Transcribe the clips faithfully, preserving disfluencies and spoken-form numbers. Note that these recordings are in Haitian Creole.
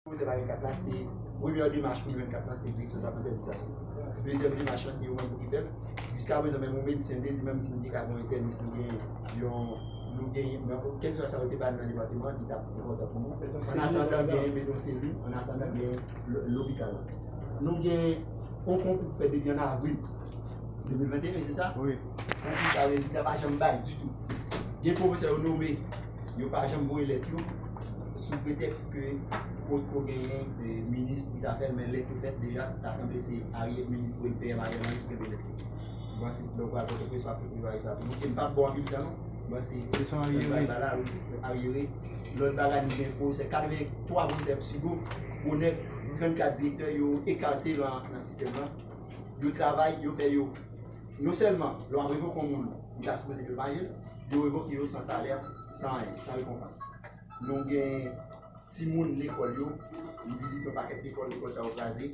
Pwofesè pa gen kat la, se premyè demach pou jwenn kat la, se direksyon depatmantal edikasyon. Dezyèm demach la, se yo menm pou ki fè l. Jiska prezan, menm yon medsen, m te di, menm si nou te ka gen yon entènis, nou gen yon, nou gen, men kèlkeswa sa yo te ba nou nan depatman an, li t ap enpòtan pou nou. An atandan gen, mete yon selil, an atandan gen l-, lopital la. Nou gen yon konkou pou fè depi an avril de mil venteyen, se sa? Wi. Konkou sa, rezilta pa janm bay ditou. Gen pwofesè yo nome, yo pa janm voye lèt yo, sou pretèks ke potko genyen, eh, minis pou ta fè l, men lèt yo fèt deja, ta sanble se Ariel, minis, P M Ariel Henry ki kenbe lèt yo. M panse si lè w pral Pòtoprens, w ap fè plede sa tou. Donk, m p ap ba w anpil tan, non. M panse lòt bagay la, wi, aryere. Lòt bagay, nou gen pwofesè, katrevenntwa pwofesè psiko, onèt, trannkat direktè, yo ekate nan, nan sistèm nan. Yo travay, yo fè yo. Non sèlman, lè w ap revoke yon moun, ou ta sipoze dedomaje l, yo revoke yo san salè, san anyen, san rekonpans. Nou gen timoun lekòl yo, m vizite yon pakèt lekòl, lekòl sa yo kraze.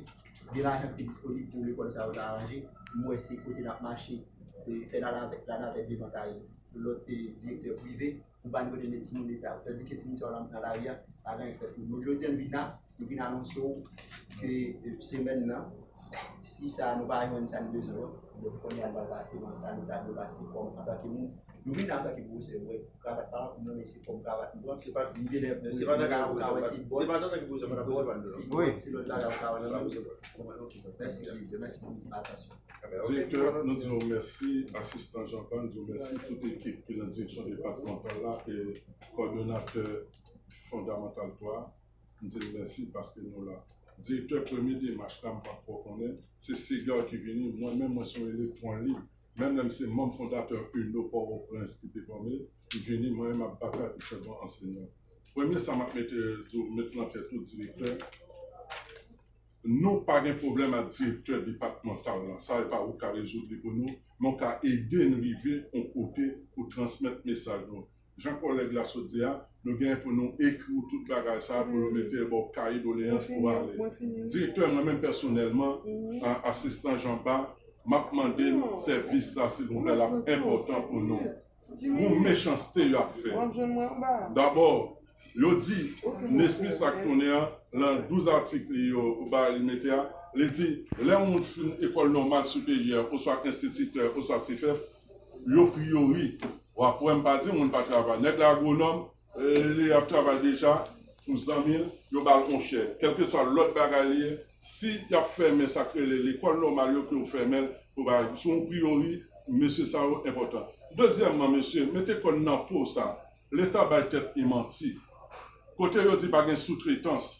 Gen lajan ki te disponib pou lekòl sa yo ta aranje. M wè se kote n ap mache, e, fè lanavèt, lanavèt devan kay lòt, e, direktè prive pou pa n kote met timoun leta yo. Tandike timoun sa yo nan, nan lari a, pa gen anyen k fèt pou yo. Jodi a, n vin la, nou vin anonse w ke, e, semèn nan, si sa nou pa jwenn sa n bezwen yo, donk kounye a n pral pase nan sa nou ta dwe pase kòm antanke moun. Nou vin la antanke pwofesè, wè, kravat pa la pou nou, men se fòm kravat nou pran. Se pa, m genlè, se pa nan kay pwofesè, se pa nan kay pwofesè, se pa nan kay pwofesè. Mèsi, mèsi lòt bagay ou ka wè nan men. Mèsi, mèsi pou atansyon. Direktè, nou di w mèsi, asistan Jean Paul, nou di w mèsi, tout ekip ki nan direksyon depatmantal la, e kòdonatè fondamantal twa, nou di l mèsi paske nou la. Direktè, premye demach la, m pa t twò konnen, se Segar ki vini, mwen menm, mwen se yon elektwon lib, menm lè m se manm fondatè UNO Pòtoprens ki te fòme, li vini, mwen menm, m ap batay pou fè bon ansèyman. Premye sa m ap mete, di w, met nan tèt ou, direktè, nou pa gen pwoblèm ak direktè depatmantal la. Sa, e pa ou k ka rezoud li pou nou, men w ka ede n rive yon kote pou transmèt mesaj nou. Jan kòlèg la sot di a, nou gen pou nou ekri w tout bagay sa a pou nou mete ba w kaye doleyans pou w ale. Direktè, mwen menm pèsonèlman, a, asistan Jean Bart, m ap mande n sèvis sa, silvouplè, l ap enpòtan pou nou. Yon mechanste y ap fè. W ap jwenn mwen anba. Dabò, yo di, Nesmy sa k tounen an, nan douz atik li yo, ba li mete a, li di, lè yon moun fin ekòl nòmal siperyè, oswa enstititè, oswa CFEF, yo priyori. W ap wè m pa di moun pa travay. Nèg la agwonòm, e, li ap travay deja pou zanmi l, yo ba l yon chèk. Kèlkeswa lòt bagay li ye, si y ap fèmen sa k rele lekòl nòmal yo, ke yo fèmen l, pou bagay, se yon priyori, mesye sa yo enpòtan. Dezyèmman, mesye, mete kò n nan po sa. Leta bay tèt li manti. Kote yo di pa gen soutretans,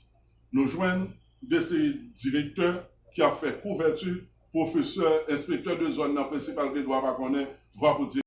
nou jwenn de seri direktè ki ap fè kouvèti, pwofesè, enspektè de zòn nan, prensipal plede w pa konnen, vwa pou di